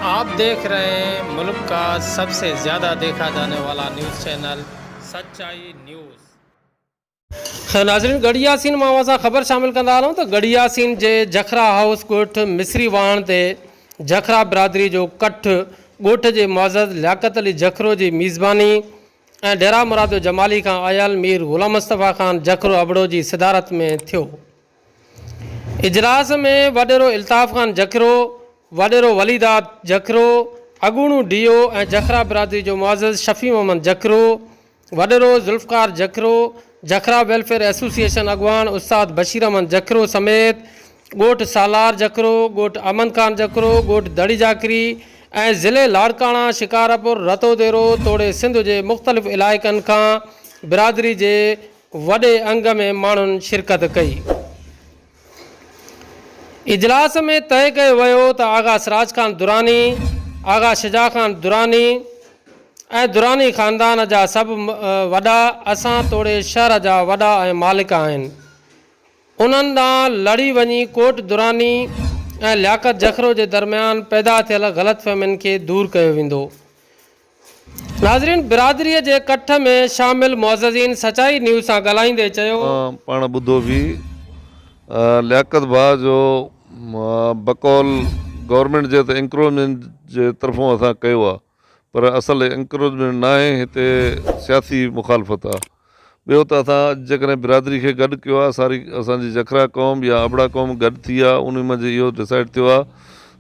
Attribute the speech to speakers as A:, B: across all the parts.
A: आप देख रहे हैं मुल्क का सबसे ज्यादा देखा जाने वाला न्यूज़ चैनल सच्चाई न्यूज़। नाज़रीन ڳڙهي ياسين مان اوهان سان خبر شامل ڪندا هلون ته ڳڙهي ياسين جي جکرا هائوس ڳوٺ مصري واهڻ تي جکرا برادري جو ڪٺ ڳوٺ جي معزز لياقت علي جکرو جي ميزباني ۽ ڊيرا مرادو جمالي کان آيل مير غلام مصطفيٰ خان جکرو ابڙو جي صدارت ۾ ٿيو. اجلاس ۾ وڏيرو الطاف خان جکرو، وڏيرو ولي داد جکرو، اڳوڻو ڊي او ۽ جکرا برادري جو معزز شفيع محمد جکرو، وڏيرو ذوالفقار جکرو، جکرا ويلفيئر ايسوسيئيشن اڳواڻ استاد بشير احمد جکرو سميت ڳوٺ سالار جکرو، ڳوٺ احمد خان جکرو، ڳوٺ دڙي جاکري ۽ ضلعي لاڙڪاڻا، شڪارپور، رتوديرو توڙي سنڌ جي مختلف علائقن کان برادري جي وڏي انگ ۾ ماڻهن شرڪت ڪئي. اجلاس ۾ طئي ڪيو ويو ته آغا سراج خان دراني، آغا شجاع خان دراني ۽ دراني خاندان جا سڀ وڏا اسان توڙي شهر جا وڏا ۽ مالڪ آهن. انهن ڏانهن لڙي وڃي ڪوٽ دراني ۽ لياقت جکرو جي درميان پيدا ٿيل غلط فهمين کي دور ڪيو ويندو. ناظرين برادريء جي ڪٺ ۾ شامل معززين سچائي نيوز سان ڳالهائيندي چيو.
B: پاڻ ٻڌو به لياقت ڀاء جو بقول گورنمينٽ جي ته انڪروچمينٽ جي طرفون اسان ڪيو آ پر اصل انڪروچمينٽ ناهي هتي سياسي مخالفت آ. ٻيو ته اسان اڄ جيڪڏهن برادري کي گڏ ڪيو آهي ساري اسان جي جکرا قوم يا ابڙا قوم گڏ ٿي آهي انهي منجهه اهو ڊسائيڊ ٿيو آهي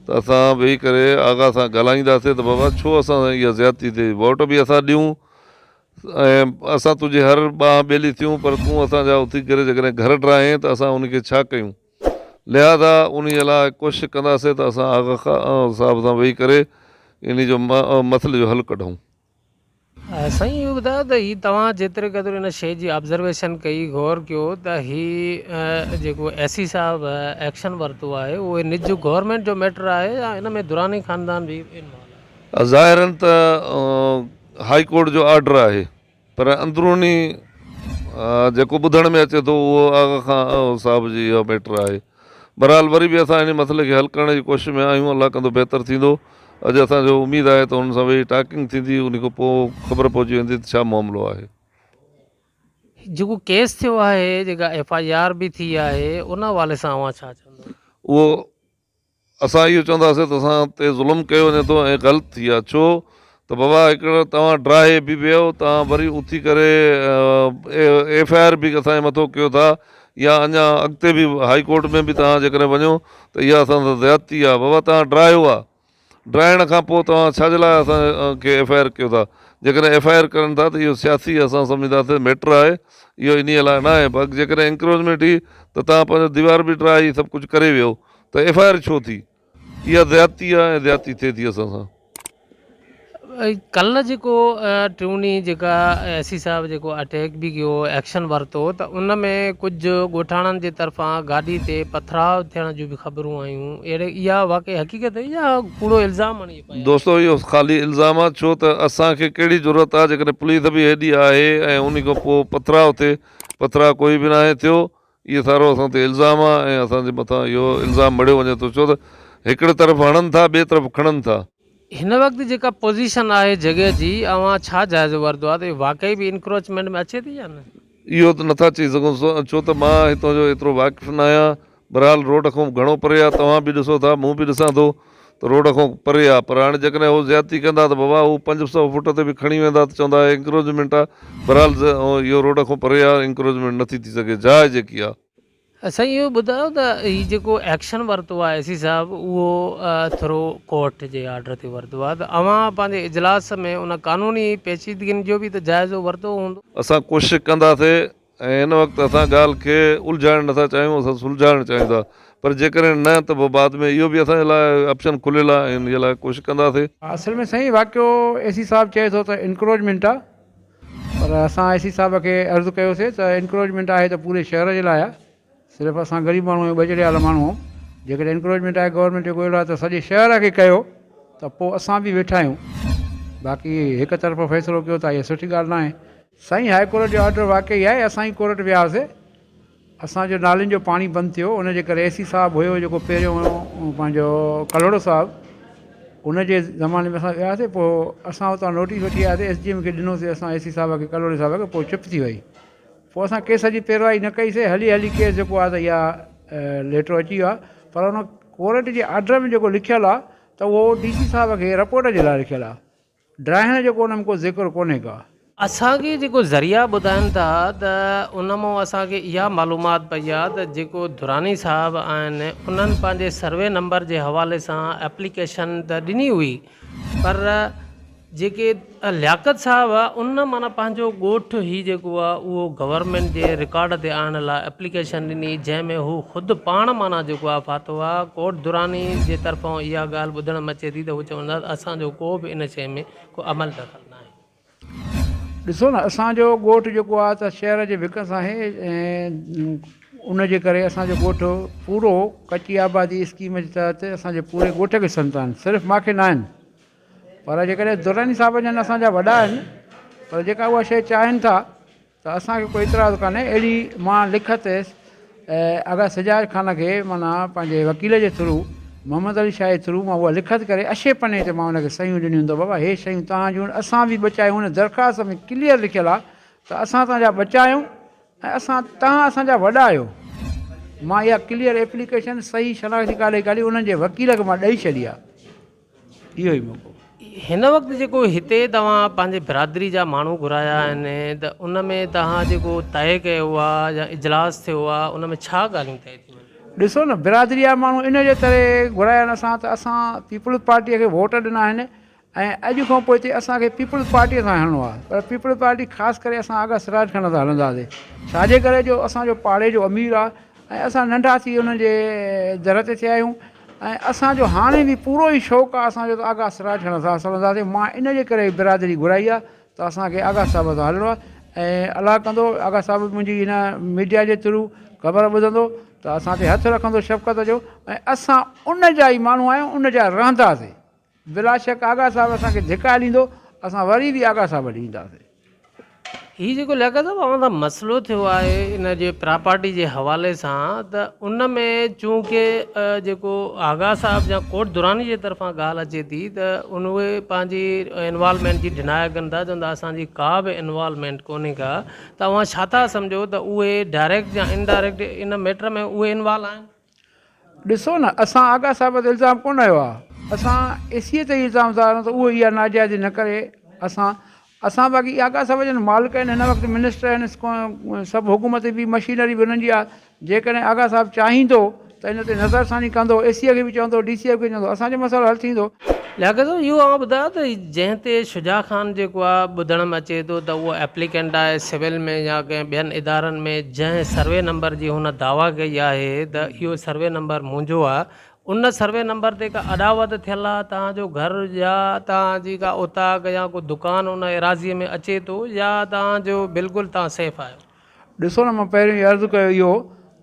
B: ته اسان ويهي ڪري آغا سان ڳالهائينداسين ته بابا ڇو اسان سان اها زيادتي ٿئي ووٽ به اسان ڏيون ۽ اسان تنهنجي هر ٻانهن ٻيلي ٿيون پر تون اسان جا اٿي ڪري جيڪڏهن گهر ڊاهين ته اسان ان کي ڇا ڪيون لهٰذا انهي لاء ڪوشش ڪنداسين ته اسان آغا صاحب سان ويهي ڪري انهي جو مسئلي جو حل ڪڍون.
A: سائين اهو ٻڌايو ته هي توهان جيتري قدر ان شيء جي آبزرويشن ڪئي غور ڪيو ته هي جيڪو اي سي صاحب ايڪشن ورتو آهي اهو نج گورنمينٽ جو ميٽر آهي يا ان ۾ دراني خاندان به انوالو آهي؟
B: ظاهرن ته هائي ڪورٽ جو آرڊر آهي پر اندروني جيڪو ٻڌڻ ۾ اچي ٿو اهو آغا خان صاحب جي اها ميٽر آهي. بھرحال وري به اسان ان مسئلي کي حل ڪرڻ جي ڪوشش ۾ آھيون الله ڪندو بهتر ٿيندو اڄ اسان جو اميد آھي ته انھن سان ويھي ٽاڪنگ ٿيندي انھي کان پوء خبر پئجي ويندي ته ڇا معاملو آھي.
A: جيڪو ڪيس ٿيو آھي جيڪا ايف I R به ٿي آھي ان حوالي سان اوھان ڇا چوندو؟
B: اھو اسان اهو چونداسين ته اسان تي ظلم ڪيو وڃي ٿو ۽ غلط ٿي آ ڇو ته بابا هڪڙو توهان ڊراهي به ويو توهان وري اٿي ڪري ايف I R به اسان جي مٿو ڪيو ٿا يا اڃا اڳتي به هائي ڪورٽ ۾ به توهان جيڪڏهن وڃو ته اها اسان سان زيادتي آ بابا توهان ڊراهيو آ ڊراهڻ کان پوء توهان ڇا جي لاء اسان کي ايف I R ڪيو ٿا جيڪڏهن ايف I R ڪرن ٿا ته اهو سياسي اسان سمجهنداسين ميٽر آهي اهو انهي لاء نه آهي باقي جيڪڏهن انڪروچمينٽ هئي ته توهان پنهنجو ديوار به ڊراهي سڀ ڪجهه ڪري ويو ته ايف I R ڇو ٿي؟ اها زيادتي آهي ۽ زيادتي ٿئي ٿي اسان سان.
A: ڪلهه جيڪو ٽيون ڏينهن جيڪا ايس سي صاحب جيڪو اٽيڪ به ڪيو ايڪشن ورتو ته ان ۾ ڪجهه ڳوٺاڻن جي طرفان گاڏي تي پٿراء ٿيڻ جون به خبرون آيون اهڙي اها واقعي حقيقت آهي يا ڪوڙو الزام هڻي ايف I R.
B: دوستو اهو خالي الزام آهي ڇو ته اسان کي ڪهڙي جرئت آهي جيڪڏهن پوليس به هيڏي آهي ۽ انهي کان پوء پٿراء ٿئي پٿراء ڪوئي به ناهي ٿيو اهو سارو اسان تي الزام آ ۽ اسان جي مٿان اهو الزام مڙهيو وڃي ٿو ڇو ته هڪڙي طرف هڻن ٿا ٻئي طرف کڻن ٿا.
A: هن وقت جيڪا پوزيشن آهي جڳهه جي اوهان ڇا جائزو ورتو آهي ته اهو واقعي به انڪروچمينٽ ۾ اچي ٿي يا نه؟
B: اهو ته نٿا چئي سگهون ڇو ته مان هتان جو ايترو واقف ناهيان بھرحال روڊ کان گهڻو پري آ توهان به ڏسو ٿا مون به ڏسان ٿو ته روڊ کان پري آ پر هاڻي جيڪڏهن هو زيادتي ڪندا ته بابا هو 500 فوٽ تي به کڻي ويندا ته چوندا انڪروچمينٽ آ بھرحال اهو روڊ کان پري آ انڪروچمينٽ نٿي ٿي سگهي جاء جيڪي آ.
A: سائين اهو ٻڌايو ته هي جيڪو ايڪشن ورتو آ اي سي صاحب اهو ٿرو ڪورٽ جي آرڊر تي ورتو آ ته اوهان پنهنجي اجلاس ۾ ان قانوني پيچيدگين جو به ته جائزو ورتو هوندو.
B: اسان ڪوشش ڪنداسي ۽ هن وقت اسان ڳالهه کي الجهائڻ نٿا چاهيون اسان سلجهائڻ چاهيون ٿا پر جيڪڏهن نه ته پوء بعد ۾ اهو به اسان جي لاء آپشن کليل آهي ۽ انهيء لاء ڪوشش ڪنداسين.
C: اصل ۾ سائين واقعو اي سي صاحب چئي ٿو ته انڪروچمينٽ آ پر اسان اي سي صاحب کي عرض ڪيوسي ته انڪروچمينٽ آهي ته پوري شهر جي لاء آ صرف اسان غريب ماڻهو آهيون ٻچڙيال ماڻهو آهيون جيڪڏهن انڪروچمينٽ آهي گورنمينٽ جو ڪو اهڙو آهي ته سڄي شهر کي ڪيو ته پوء اسان به ويٺا آهيون باقي هڪ طرفو فيصلو ڪيو ٿا اها سٺي ڳالهه ناهي. سائين هاء ڪورٽ جو آرڊر واقعي آهي اسان ئي ڪورٽ وياسي اسان جو نالين جو پاڻي بند ٿيو ان جي ڪري اي سي صاحب هيو جيڪو پهريون پنهنجو ڪلهوڙو صاحب ان جي زماني ۾ اسان وياسي پوء اسان اتان نوٽيس وٺي آياسي ايس ڊي ايم کي ڏنوسي اسان اي سي صاحب کي ڪلهوڙي صاحب کي پوء چپ ٿي وئي پوء اسان ڪيس جي پيروائي نه ڪئي سي هلي هلي ڪيس جيڪو آهي ته اها ليٽر اچي ويو آهي پر ان ڪورٽ جي آرڊر ۾ جيڪو لکيل آهي ته اهو ڊي سي صاحب کي رپورٽ جي لاء لکيل آهي ڊاهڻ جو ڪو ان ۾ ڪو ذڪر ڪونهي ڪا.
A: اسان کي جيڪو ذريعا ٻڌائن ٿا ته ان مون اسان کي اها معلومات پئي آهي ته جيڪو دراني صاحب آهن انهن پنهنجي سروي نمبر جي حوالي سان ايپليڪيشن ته ڏني هئي پر جيڪي لياقت صاحب آ ان معنيٰ پنهنجو ڳوٺ هي جيڪو آ اهو گورنمينٽ جي رڪارڊ تي آڻڻ لاء ايپليڪيشن ڏني جنهن ۾ هو خود پاڻ معنيٰ جيڪو آ ڦاٿو آ ڪوٽ دراني جي طرفان اها ڳالهه ٻڌڻ ۾ اچي ٿي ته هو چون ٿا ته اسان جو ڪو به ان شيء ۾ ڪو عمل دخل ناهي.
C: ڏسو نه اسان جو ڳوٺ جيڪو آ ته شهر جي ڀڪ سان آهي ۽ ان جي ڪري اسان جو ڳوٺ پورو ڪچي آبادي اسڪيم جي تحت اسان جي پوري ڳوٺ کي سنتان صرف مان کي ناهن پر جيڪڏهن دراني صاحب جن اسان جا وڏا آهن پر جيڪا اها شيء چاهين ٿا ته اسان کي ڪو اعتراض ڪانهي اهڙي مان لکت آغا سجاد خان کي معنيٰ پنهنجي وڪيل جي ٿرو محمد علي شاهه جي ٿرو مان اها لکت ڪري اشي پني تي مان ان کي صحيحون ڏنيون ته بابا هي شيون توهان جون اسان به ٻچا آهيون ان درخواست ۾ ڪليئر لکيل آهي ته اسان توهان جا ٻچا آهيون ۽ اسان توهان اسان جا وڏا آهيو مان اها ڪليئر ايپليڪيشن صحيح شناختي ڪارڊ جي ڳالهي انهن جي وڪيل کي مان ڏئي ڇڏي آهي. اهو ئي موقعو.
A: هن وقت جيڪو هتي توهان پنهنجي برادري جا ماڻهو گهرايا آهن ته ان ۾ توهان جيڪو طئي ڪيو آهي يا اجلاس ٿيو آهي ان ۾ ڇا ڳالهيون طئي ٿيون آهن؟
C: ڏسو نه برادري جا ماڻهو ان جي ڪري گهرايا آهن اسان ته اسان پيپلز پارٽيء کي ووٽ ڏنا آهن ۽ اڄ کان پوئتي اسان کي پيپلز پارٽيء سان هلڻو آهي پر پيپلز پارٽي خاص ڪري اسان آغا سراج خان سان هلنداسين ڇاجي ڪري جو اسان جو پاڙي جو امير آهي ۽ اسان ننڍا ٿي انهن جي در تي ٿيا آهيون ۽ اسان جو هاڻي به پورو ئي شوق آهي اسان جو ته آغا سراج خان سان اسان هلنداسين مان ان جي ڪري برادري گهرائي آهي ته اسان کي آغا صاحب سان هلڻو آهي ۽ الله ڪندو آغا صاحب منهنجي هن ميڊيا جي ٿرو خبر ٻڌندو ته اسان تي هٿ رکندو شفقت جو ۽ اسان ان جا ئي ماڻهو آهيون ان جا رهنداسين بلاشڪ آغا صاحب اسان کي ڌڪا ڏيندو، اسان وري به آغا صاحب وٽ اينداسين.
A: هي جيڪو لياقت صاحب اوهان سان مسئلو ٿيو آهي ان جي پراپرٽي جي حوالي سان ته ان ۾ چونڪه جيڪو آغا صاحب يا ڪوٽ دراني جي طرفان ڳالهه اچي ٿي ته ان اهي پنهنجي انوالومينٽ جي ڊناء ڪن ٿا چون ٿا اسان جي ڪا به انوالومينٽ ڪونهي ڪا ته اوهان ڇا ٿا سمجهو ته اهي ڊائريڪٽ يا انڊائريڪٽ ان ميٽر ۾ اهي انوالو آهن؟
C: ڏسو نه اسان آغا صاحب تي الزام ڪونه هنيو آهي اسان اي سي تي ئي الزام ٿا هڻون ته اهو اها ناجائزي نه ڪري اسان اسان باقي آغا صاحب جن مالڪ آهن هن وقت منسٽر آهن سڀ حڪومت به مشينري به انهن جي آهي جيڪڏهن آغا صاحب چاهيندو ته ان تي نظر ثاني ڪندو اي سي کي به چوندو ڊي سي کي چوندو اسان جو مسئلو حل ٿيندو.
A: لياقت صاحب اهو اوهان ٻڌايو ته جنهن تي شجاع خان جيڪو آهي ٻڌڻ ۾ اچي ٿو ته اهو ايپليڪنٽ آهي سول ۾ يا ڪنهن ٻين ادارن ۾ جنهن سروي نمبر جي هن دعويٰ ڪئي آهي ته اهو سروي نمبر منهنجو آهي ان سروي نمبر تي ڪا اڏاوت ٿيل آهي توهان جو گهر يا توهان جي ڪا اوطاق يا ڪو دڪان ان ايراضي ۾ اچي ٿو يا توهان جو بلڪل توهان سيف آهيو.
C: ڏسو نه مان پهريون ئي عرض ڪيو اهو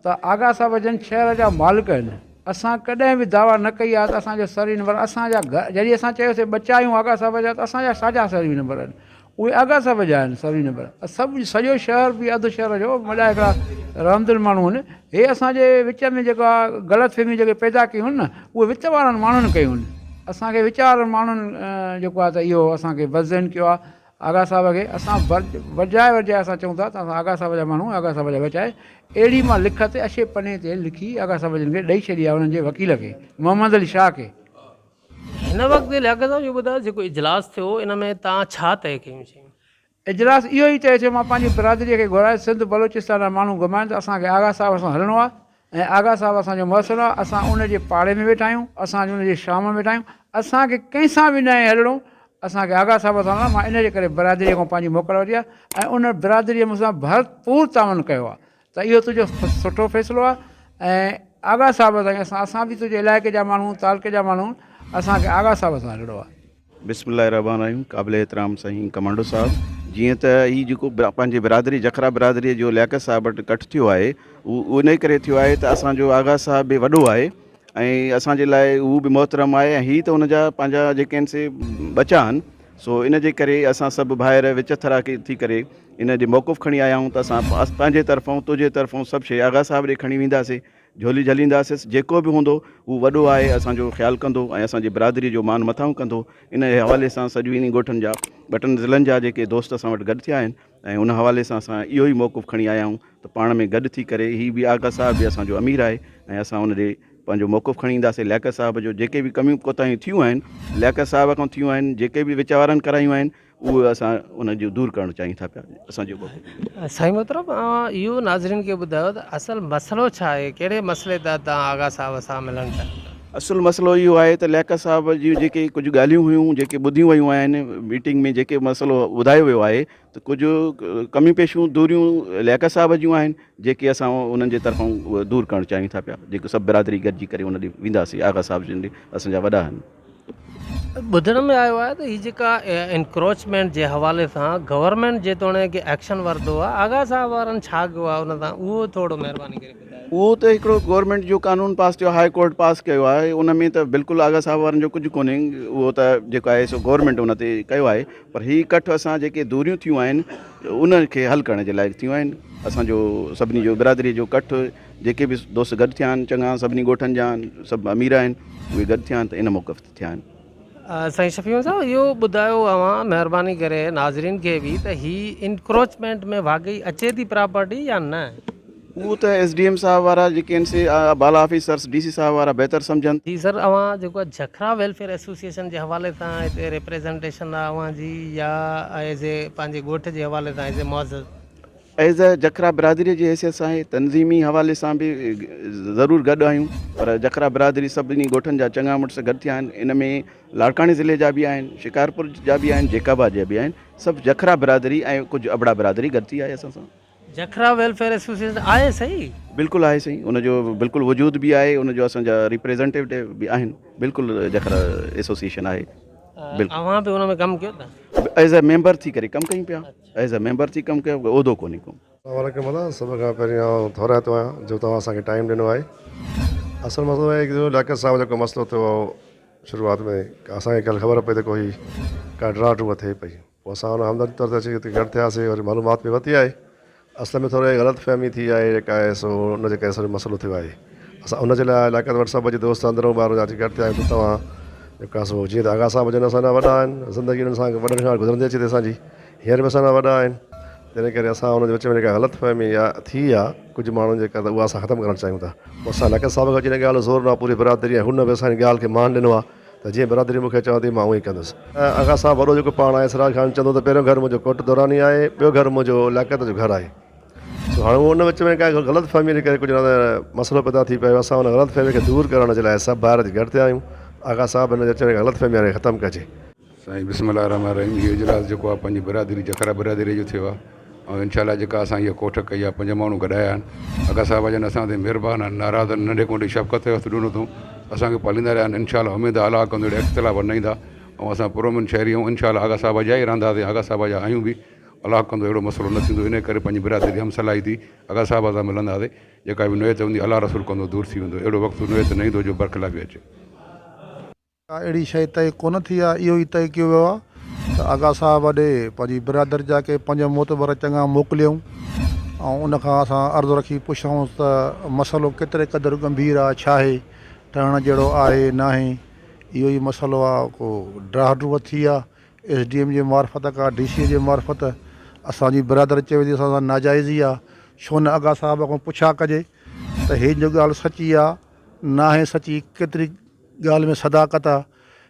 C: ته آغا صاحب جن شهر جا مالڪ آهن اسان ڪڏهن به دعويٰ نه ڪئي آهي ته اسان جو سروي نمبر اسان جا گهر جڏهن اسان چيوسي ٻچا آهيون آغا صاحب جا ته اسان جا ڇا جا سروي نمبر آهن اهي آغا صاحب جا آهن سروي نمبر سڀ سڄو شهر به اڌ شهر جو وڏا هڪڙا رحمدل ماڻهو آهن هي اسان جي وچ ۾ جيڪا غلط فهميون جيڪي پيدا ڪيون آهن نه اهي وچ وارن ماڻهن ڪيون آهن اسان کي وچ وارن ماڻهن جيڪو آهي ته اهو اسان کي بدذهن ڪيو آهي آغا صاحب کي اسان ورجائي ورجائي اسان چئون ٿا ته اسان آغا صاحب جا ماڻهو آغا صاحب جا ٻچا آهيون. اهڙي مان لکت اڇي پني تي لکي آغا صاحب جن کي ڏئي ڇڏي آهي انهن جي وڪيل کي محمد علي شاهه کي.
A: هن وقت لياقت صاحب اهو ٻڌايو جيڪو اجلاس ٿيو ان ۾ توهان ڇا طئي ڪيون شيون؟
C: اجلاس اهو ئي طئي ٿيو مان پنهنجي برادري کي گهرائي سنڌ بلوچستان جا ماڻهو گهمايم ته اسان کي آغا صاحب سان هلڻو آهي ۽ آغا صاحب اسان جو محسن آ، اسان ان جي پاڙي ۾ ويٺا آهيون، اسان ان جي شام ۾ ويٺا آهيون، اسان کي ڪنهن سان به ناهي هلڻو، اسان کي آغا صاحب سان هلڻو آ، مان ان جي ڪري برادريء کان پنهنجي موڪل ورتي آ ۽ ان برادريء مون سان ڀرپور تعاون ڪيو آ ته اهو تنهنجو سٺو فيصلو آ ۽ آغا صاحب سان اسان اسان به تنهنجي علائقي جا ماڻهو، تعلقي جا ماڻهو، اسان کي آغا صاحب سان هلڻو آ.
D: بسم الله الرحمٰن الرحيم قابل احترام سائين ڪمانڊو صاحب جيئن ته هي جيڪو پنهنجي برادري جکرا برادري جو لياقت صاحب وٽ ڪٺ ٿيو آهي اهو انهي ڪري ٿيو آهي ته اسان جو آغا صاحب به وڏو آهي ۽ اسان جي لاء هو به محترم آهي ۽ هي ته ان جا پنهنجا جيڪي آهن سي ٻچا آهن سو ان جي ڪري اسان سڀ ڀائر وچ ٿرا ٿي ڪري ان جي موقف کڻي آيا آهيون ته اسان پنهنجي طرفون تنهنجي طرفون سڀ شيء آغا صاحب ڏي کڻي وينداسي. جهولي جهلينداسيس جيڪو به هوندو هو وڏو آهي اسان جو خيال ڪندو ۽ اسان جي برادري جو مان مٿانهون ڪندو ان حوالي سان سڄوئي ڳوٺن جا ٻٽن ضلعن جا جيڪي دوست اسان وٽ گڏ ٿيا آهن ۽ ان حوالي سان اسان اهو ئي موقف کڻي آيا آهيون ته پاڻ ۾ گڏ ٿي ڪري هي به آغا صاحب به اسان جو امير آهي ۽ اسان ان ڏي پنهنجو موقف کڻي اينداسين لياقت صاحب جو جيڪي به ڪميون ڪوتاهيون ٿيون آهن لياقت صاحب کان ٿيون آهن جيڪي به وچ وارن ڪرايون آهن اهي اسان ان جو دور ڪرڻ چاهيون ٿا پيا اسان جو موقف.
A: سائين محترم اوهان اهو ناظرين کي ٻڌايو ته اصل مسئلو ڇا آهي ڪهڙي مسئلي تحت توهان آغا صاحب سان ملڻ چاهيو ٿا.
D: اصل مسئلو اهو آهي ته لياقت صاحب جون جيڪي ڪجهه ڳالهيون هيون جيڪي ٻڌيون ويون آهن ميٽنگ ۾ جيڪي مسئلو ٻڌايو ويو آهي ته ڪجهه ڪميون پيشيون دوريون لياقت صاحب جون آهن جيڪي اسان انهن جي طرفان دور ڪرڻ چاهيون ٿا پيا جيڪو سڀ برادري گڏجي ڪري ان ڏي وينداسين آغا صاحب جن ڏي اسان جا وڏا آهن.
A: ٻڌڻ ۾ آيو آهي ته هي جيڪا انڪروچمينٽ جي حوالي سان گورنمينٽ جيتوڻيڪ ايڪشن ورتو آهي آغا صاحب وارن ڇا ڪيو آهي ان سان اهو ٿورو مهرباني ڪري ٻڌايو.
D: اهو ته هڪڙو گورنمينٽ جو قانون پاس ٿيو هاء ڪورٽ پاس ڪيو آهي ان ۾ ته بلڪل آغا صاحب وارن جو ڪجهه ڪونهي اهو ته جيڪو آهي سو گورنمينٽ ان تي ڪيو آهي پر هي ڪٺ اسان جيڪي دوريون ٿيون آهن ان کي حل ڪرڻ جي لائق ٿيون آهن اسان جو سڀني جو برادري جو ڪٺ جيڪي به دوست گڏ ٿيا آهن چڱا سڀني ڳوٺن جا سڀ امير آهن اهي گڏ ٿيا آهن ته ان موقف تي ٿيا آهن.
A: سائين شفيع صاحب اهو ٻڌايو اوهان مهرباني ڪري ناظرين کي به ته هي انڪروچمينٽ ۾ واقعي اچي ٿي پراپرٽي يا نه؟
D: اهو ته ايس ڊي ايم صاحب وارا جيڪي آهن سي بالا آفيسرس ڊي سي صاحب وارا بهتر سمجهن.
A: جي سر اوهان جيڪو آهي جکرا ويلفيئر ايسوسيئيشن جي حوالي سان هتي ريپريزنٽيشن آهي اوهان جي يا ايز اي پنهنجي ڳوٺ جي حوالي سان ايز اي معزز.
D: ايز اي جکرا برادري جي حيثيت سان آهي تنظيمي حوالي سان به ضرور گڏ آهيون پر جکرا برادري سڀني ڳوٺن جا چڱا مڙس گڏ ٿيا آهن ان ۾ لاڙڪاڻي ضلعي جا به آهن شڪارپور جا به آهن جيڪب آباد جا به آهن سڀ جکرا برادري ۽ ڪجهه ابڙا برادري گڏ ٿي آهي اسان سان.
A: جکرا ويلفيئر ايسوسيئيشن آهي سهي؟
D: بلڪل آهي سائين ان جو بلڪل وجود به آهي ان جو اسان جا ريپريزنٽيو به آهن بلڪل جکرا ايسوسيئيشن آهي
A: بلڪل. اوهان به ان ۾ ڪم ڪيو ٿا؟
D: ايز اي ميمبر ٿي ڪري ڪم ڪيون پيا ايز اي ميمبر ٿي ڪم ڪيو عهدو ڪونهي ڪو.
E: السلام عليڪم ادا سڀ کان پهرين آئون ٿورائتو آهيان جو توهان اسان کي ٽائيم ڏنو آهي اصل مسئلو آهي جو لياقت صاحب جيڪو مسئلو ٿيو شروعات ۾ اسان کي ڪلهه خبر پئي ته ڪوئي ڪا ڊرا ڊرو ٿئي پئي پوء اسان ان همدردي طور تي اچي هتي گڏ ٿياسين وري معلومات به ورتي آهي. اصل ۾ ٿوري غلط فهمي ٿي آهي جيڪا آهي سو ان جي ڪري سڄو مسئلو ٿيو آهي. اسان ان جي لاء لياقت وٽ سڀ اڄ دوست اندرون ٻاهرون اچي گڏ ٿيا آهيون ته توهان جيڪو آهي سو جيئن ته آغا صاحب جن اسان جا وڏا آهن زندگي انهن سان وڏن کان گذرندي اچي ٿي اسان جي هينئر به اسان جا وڏا آهن تنهن ڪري اسان ان جي وچ ۾ جيڪا غلط فهمي يا ٿي آهي ڪجهه ماڻهن جي ڪري ته اها اسان ختم ڪرڻ چاهيون ٿا. پوء اسان لياقت صاحب کي اچي ان ڳالهه جو زور ڏنو آهي پوري برادري ۽ هن به اسان جي ڳالهه کي مان ڏنو آهي. ته جيئن برادري مون کي چوندي مان اونئين ڪندس. آغا صاحب وڏو جيڪو پاڻ آهي سراج خان چوندو ته پهريون گهر منهنجو ڪوٽ دوراني آهي ٻيو گهر منهنجو لياقت جو گهر آهي سو هاڻي ان وچ ۾ ڪا غلط فهمي جي ڪري ڪجهه نه مسئلو پيدا ٿي پيو اسان ان غلط فهمي کي دور ڪرڻ جي لاء سڀ ڀائر اچي گڏ ٿيا آهيون آغا صاحب هن وچ ۾ غلط فهمي هاڻي ختم ڪجي.
F: سائين بسم الله الرحمٰن الرحيم هي اجلاس جيڪو آهي پنهنجي برادري جکرا برادري جو ٿيو آهي ۽ انشاء الله جيڪا اسان هيء ڪوٺ ڪئي آهي پنج ماڻهو گڏايا آهن آغا صاحب جن اسان تي مهربان آهن ناراض آهن ننڍي ڪونڊي شفقت جو هٿ ڏنو اٿئون اسان کي پاليندا رهيا آهن انشاء الله اميد آهي الله ڪندو اهڙا اختلاف نه ايندا ۽ اسان پرامن شهري آهيون انشاء الله آغا صاحب جا ئي رهنداسين آغا صاحب جا آهيون به الله ڪندو اهڙو مسئلو نه ٿيندو انهي ڪري پنهنجي برادري هم صلاحي ٿي آغا صاحب سان ملنداسين جيڪا به نوعيت هوندي الله رسول ڪندو دور ٿي ويندو اهڙو وقت نوعيت نه ايندو جو برخلافي اچي.
G: ڪا اهڙي شيء طئي ڪونه ٿي آهي، اهو ئي طئي ڪيو ويو آهي ته آغا صاحب ڏي پنهنجي برادري جا ڪي پنج معتبر چڱا موڪليون ۽ ان کان اسان عرض رکي پڇيائونس ته مسئلو ڪيتري قدر ڳنڀير آهي، ڇاهي، ٺهڻ جهڙو آهي ناهي، اهو ئي مسئلو آهي، ڪو ڊراهه ڊروهه ٿي آهي ايس ڊي ايم جي معرفت ڪا ڊي سي جي معرفت، اسان جي برادري چوي ٿي اسان سان ناجائزي آهي، ڇو نه آغا صاحب کان پڇا ڪجي ته هي جو ڳالهه سچي آهي ناهي سچي، ڪيتري ڳالهه ۾ صداقت آ،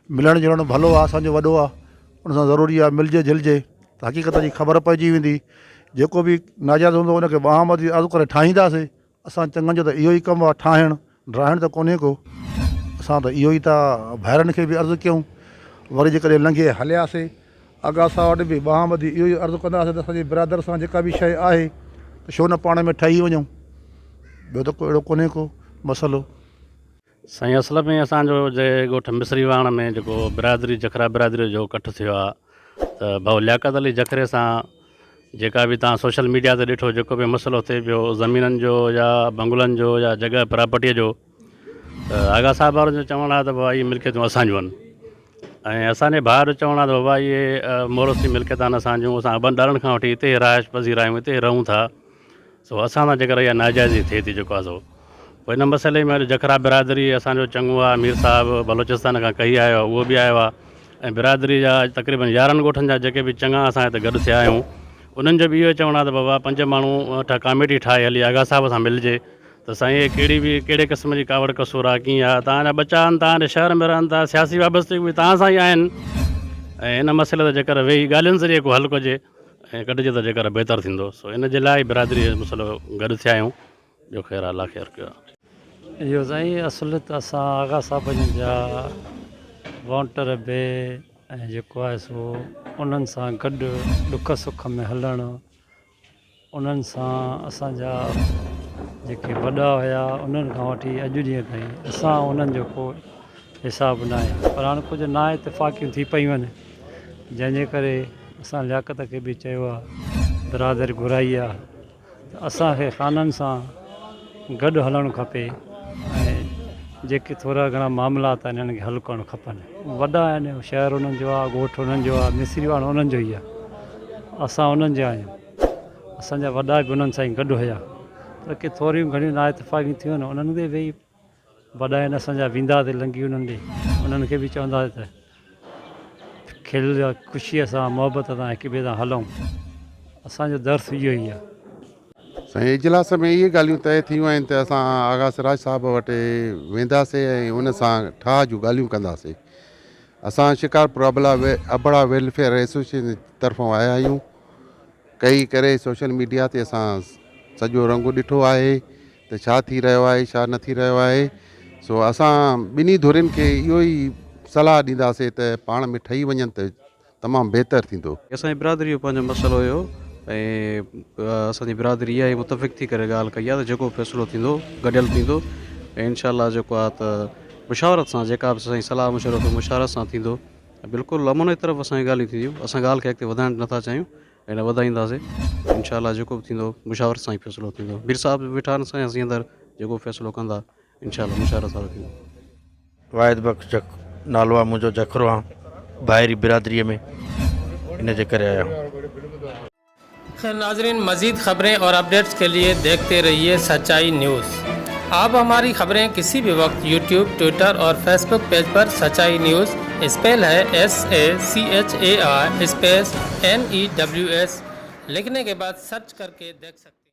G: ملڻ جلڻ ڀلو آ، اسان جو وڏو آ، ان سان ضروري آ ملجي جلجي ته حقيقت جي خبر پئجي ويندي، جيڪو به ناجائز هوندو ان کي ٻانهن ٻڌي عرض ڪري ٺاهينداسين، اسان چڱن جو ته اهو ئي ڪم آ ٺاهڻ، ڊاهڻ ته ڪونهي ڪو، اسان ته اهو ئي ٿا ڀائرن کي به عرض ڪيون، وري جيڪڏهن لنگهي هلياسين آغا صاحب وٽ به ٻانهن ٻڌي اهو ئي عرض ڪنداسين ته اسان جي برادر سان جيڪا به شيء آهي ته ڇو نه پاڻ ۾ ٺهي وڃون، ٻيو ته ڪو اهڙو ڪونهي ڪو مسئلو.
H: سائين اصل ۾ اسان جو جي ڳوٺ مصري واڻ ۾ جيڪو برادري جکرا برادري جو ڪٺ ٿيو آ ته ڀائو لياقت علي جکري سان جيڪا به تان سوشل ميڊيا تي ڏٺو جيڪو به مسئلو ٿئي پيو زمينن جو يا بنگلن جو يا جڳهه پراپرٽي جو ته آغا صاحب وارن جو چوڻ آ ته بابا اهي ملڪيتون اسان جون آهن ۽ اسان جي ڀاء جو چوڻ آ ته بابا اهي موروثي ملڪيت آهن اسان جون اسان ابن ڏاڏن کان وٺي هتي ئي رهائش پذير آهيون هتي ئي رهون ٿا سو اسان سان جيڪر اها ناجائزي ٿئي ٿي جيڪو آ سو پوء ان مسئلي ۾ اڄ جکرا برادري اسان جو چڱو آ مير صاحب بلوچستان کان ڪهي آيو آ اهو به آيو آ ۽ برادري جا تقريبن يارهن ڳوٺن جا جيڪي به چڱا اسان هتي گڏ ٿيا آهيون انهن جو به اهو چوڻ آ ته بابا پنج ماڻهو اٺ ڪاميٽي ٺاهي هلي آغا صاحب سان ملجي ته سائين هي ڪهڙي به ڪهڙي قسم جي ڪاوڙ قصور آ ڪيئن آ توهان جا ٻچا آهن توهان جي شهر ۾ رهن ٿا سياسي وابستگي به توهان سان ئي آهن ۽ ان مسئلي تي جيڪر ويهي ڳالهين ذريعي ڪو حل ڪجي ۽ ڪڍجي ته جيڪر بهتر ٿيندو سو ان جي لاء ئي برادري جو مسئلو گڏ ٿيا آهيون. ٻيو خير الله خير ڪيو.
I: اهو سائين اصل ته اسان آغا صاحب جن جا وونٽر به ۽ جيڪو آهي سو انهن سان گڏ ڏک سک ۾ هلڻ انهن سان اسان جا جيڪي وڏا هيا انهن کان وٺي اڄ ڏينهن تائين اسان انهن جو ڪو حساب ناهي پر هاڻ ڪجهه نا اتفاقيون ٿي پيون آهن جنهن جي ڪري اسان لياقت کي به چيو آهي برادري گهرائي آهي ته اسان کي خانن سان گڏ هلڻ کپي ۽ جيڪي ٿورا گهڻا معاملات آهن انهن کي حل ڪرڻ کپن. وڏا آهن، شهر انهن جو آهي، ڳوٺ انهن جو آهي، مصري واڻ انهن جو ئي آهي. اسان انهن جا آهيون. اسان جا وڏا به انهن سان ئي گڏ هيا. پر ڪي ٿوريون گهڻيون نااتفاقيون ٿيون آهن انهن تي ويهي وڏا آهن اسان جا وينداسين لنگهي انهن ڏي انهن کي به چونداسين ته کل خوشيء سان محبت سان هڪ ٻئي سان هلون اسان جو درس اهو ئي آهي.
J: سائين اجلاس ۾ اهي ڳالهيون طئي ٿيون آهن ته اسان آغا سراج صاحب وٽ وينداسي ۽ ان سان ٺاهه جون ڳالهيون ڪنداسي. اسان شڪارپور ابڙا ويلفيئر ايسوسيئيشن طرفان آيا آهيون. ڪئي ڪري سوشل ميڊيا تي اسان سڄو رنگ ڏٺو آهي ته ڇا ٿي رهيو آهي ڇا نه ٿي رهيو آهي سو اسان ٻنهي ڌرين کي اهو ئي صلاح ڏينداسي ته پاڻ ۾ ٺهي وڃن ته تمام بهتر ٿيندو.
K: اسان جي برادري جو پنهنجو مسئلو هيو ۽ اسان جي برادري اها ئي متفق ٿي ڪري ڳالهه ڪئي آهي ته جيڪو به فيصلو ٿيندو گڏيل ٿيندو ۽ انشاء الله جيڪو آهي ته مشاورت سان جيڪا به اسان جي صلاح مشورو ٿيندو مشاورت سان ٿيندو ۽ بلڪل امن جي طرف اسان جون ڳالهيون ٿينديون اسان ڳالهه کي اڳتي وڌائڻ نٿا چاهيون ۽ نه وڌائينداسين انشاء الله جيڪو به ٿيندو مشاورت سان ئي فيصلو ٿيندو مير صاحب به ويٺا آهن سائين اسين اندر جيڪو به فيصلو ڪندا انشاء الله مشاورت سان ٿيندو.
L: واحد بخش جک نالو آ منهنجو جکرو آ ڀائري برادري ۾ ان جي ڪري آيا آهيون.
A: خير ناظرين مزيد خبرين اور اپڊيٽس کے لئے ديکھتے رھيے سچائي نيوز آپ ھماري خبرين ڪسي بھي وقت يوٽيوب ٽوئٽر اور فيسبوڪ پيج پر سچائي نيوز اسپيل ھي S A C H A I space N E W S لکھني کے بعد سرچ ڪر ڪي ديکھ سکتے.